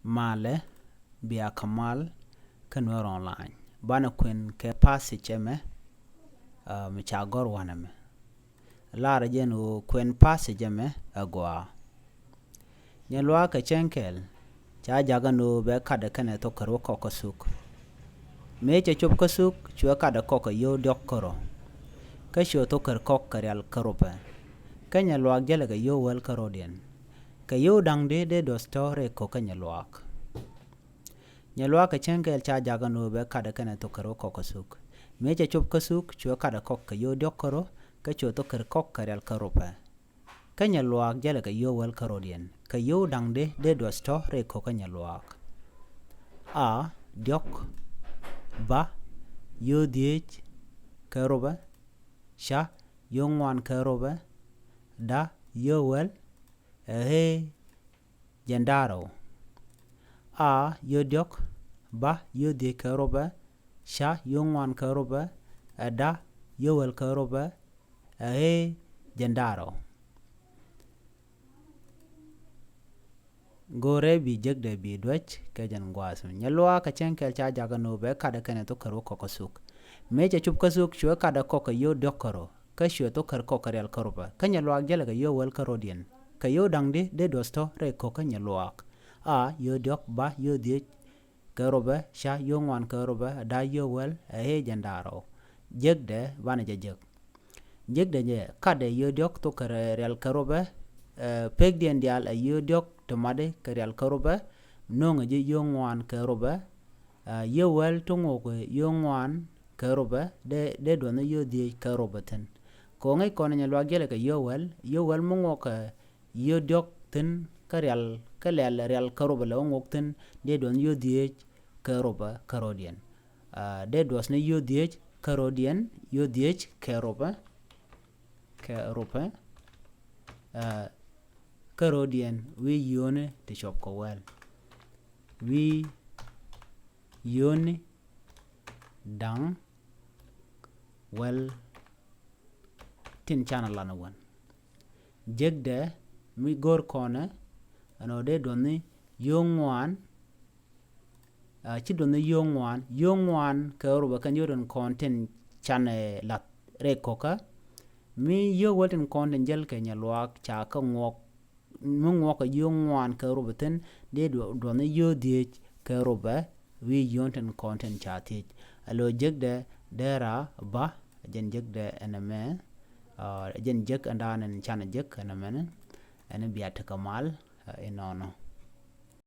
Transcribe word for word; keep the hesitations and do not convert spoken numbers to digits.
Malɛ, bia kɛ mal kä Nuer Online. Banɛ kuɛn kɛ passage ɛmɛ, ah, mi ca gɔr wanɛ mɛ. Lar jɛn ɣöö kuɛn passage ɛmɛ ɛ gɔaa. Nyɛ luaak kɛ cäŋ kɛl, ca jakä ni ɣöö bɛ katdɛ kɛnɛ thok kɛ ruɔ̱ kɔk kä thuk. Mëë cɛ cop kä thuk, cuɛ katdɛ kɔk kɛ yio̱w diɔ̱k kä rɔ̱. Kä cuɛ thok kɛ kɔk kɛ rial kä rupɛ. Kä nyɛ luaak jälɛ kɛ yio̱w wäl kä rɔ̱diɛn. Kɛ yio̱w da̱ŋ di dee duɔth tɔ̱ rɛy ko̱k kä nyɛ luaak. Nyɛ luaak kɛ cäŋ kɛl ca jakä ni ɣöö bɛ katdɛ kɛnɛ thok kɛ ruɔ̱ kɔk kä thuk. Mëë cɛ cop kä thuk, cuɛ katdɛ kɔk kɛ yio̱w diɔ̱k kä rɔ̱, kä cuɛ thok kɛ kɔk kɛ rial kä rupɛ. Kä nyɛ luaak jälɛ kɛ yio̱w wäl kä rɔ̱diɛn. Kɛ yio̱w da̱ŋ di dee duɔth tɔ̱ rɛy ko̱k kä nyɛ luaak. A, diɔ̱k, ba, yio̱w dhieec kɛ rupɛ, ca, yio̱w ŋuan kɛ rupɛ, da, yio̱w wäl, ɛ ɣee, jɛn da̱ŋ rɛw. A, yio̱w diɔ̱k, ba, yio̱w dhieec kɛ rupɛ, ca, yio̱w ŋuan kɛ rupɛ, ɛ da, yio̱w wäl kɛ rupɛ, ɛ ɣee, jɛn da̱ŋ rɛw. Go̱rɛ bi jekdɛ bi duäc kɛ jɛn gua̱a̱th mi. Nyɛ luaak kɛ cäŋ kɛl ca jakä ni ɣöö bɛ katdɛ kɛnɛ thok kɛ ruɔ̱ kɔk kä thuk. Mëë cɛ cop kä thuk, cuɛ katdɛ kɔk kɛ yio̱w diɔ̱k kä rɔ̱, kä cuɛ thok kɛ kɔk kɛ rial kä rupɛ. Kä nyɛ luaak jälɛ kɛ yio̱w wäl kä rɔ̱diɛn. Kɛ yio̱w da̱ŋ di dee duɔth tɔ̱ rɛy ko̱k kä nyɛ luaak. A, yio̱w diɔ̱k, ba, yio̱w dhieec kɛ rupɛ, ca, yio̱w ŋuan kɛ rupɛ, da, yio̱w wäl, ɛ ɣee, jɛn da̱ŋ rɛw. Jekdɛ banɛ jɛ jek. Jekdɛ jɛ, katdɛ yio̱w diɔ̱k thok kɛ rial kɛ rupɛ, ɛ, pekdiɛn diaal ɛ yio̱w diɔ̱k ti matdi kɛ rial kɛ rupɛ, no̱ŋɛ ji̱ yio̱w ŋuan kɛ rupɛ, ɛ, yio̱w wäl ti ŋuɔk yio̱w ŋuan kɛ rupɛ, dee, dee duɔth ni yio̱w dhieec kɛ rupɛ thi̱n. Kɛ ɣöö ŋäc kɔn nyɛ luaak jälɛ kɛ yio̱w wäl, yio̱w wäl mi ŋuɔk kɛ yio̱w diɔ̱k thi̱n kä rial, kä rial, rial kä rupɛ lɛ ɣöö ŋuɔk thi̱n, dee duɔth ni yio̱w dhieec kɛ rupɛ kä rɔ̱diɛn. Ah, dee duɔth ni yio̱w dhieec kä rɔ̱diɛn, yio̱w dhieec kɛ rupɛ, kɛ rupɛ, ah, kä rɔ̱diɛn wi̱i̱ yio̱wni ti cuɔp kɛ wäl. Wi̱i̱ yio̱wni da̱ŋ wäl tin canɛ lan wän. Jekdɛ mi go̱r kɔnɛ, ɛn ɣöö dee duɔth ni yio̱w ŋuan, ah, ci duɔth ni yio̱w ŋuan, yio̱w ŋuan kɛ rupɛ kɛn yio̱w tin kɔn tin canɛ lath rɛy ko̱kä. Mi yio̱w wäl tin kɔn tin jäl kɛ nyɛ luaak ca kä ŋuɔk, mi ŋuɔk kɛ yio̱w ŋuan kɛ rupɛ thi̱n, dee duɔth ni yio̱w dhieec kɛ rupɛ wi̱i̱ yio̱wni tin kɔn tin ca thiec. Alo jekdɛ dee raar ba, jɛn jekdɛ ɛn ɛmɛ, ah, jɛn jek ɛn da̱a̱n ɛn canɛ jek ɛn ɛmɛnɛ, ɛn bia tekɛ mal, ah, inɔnɔ.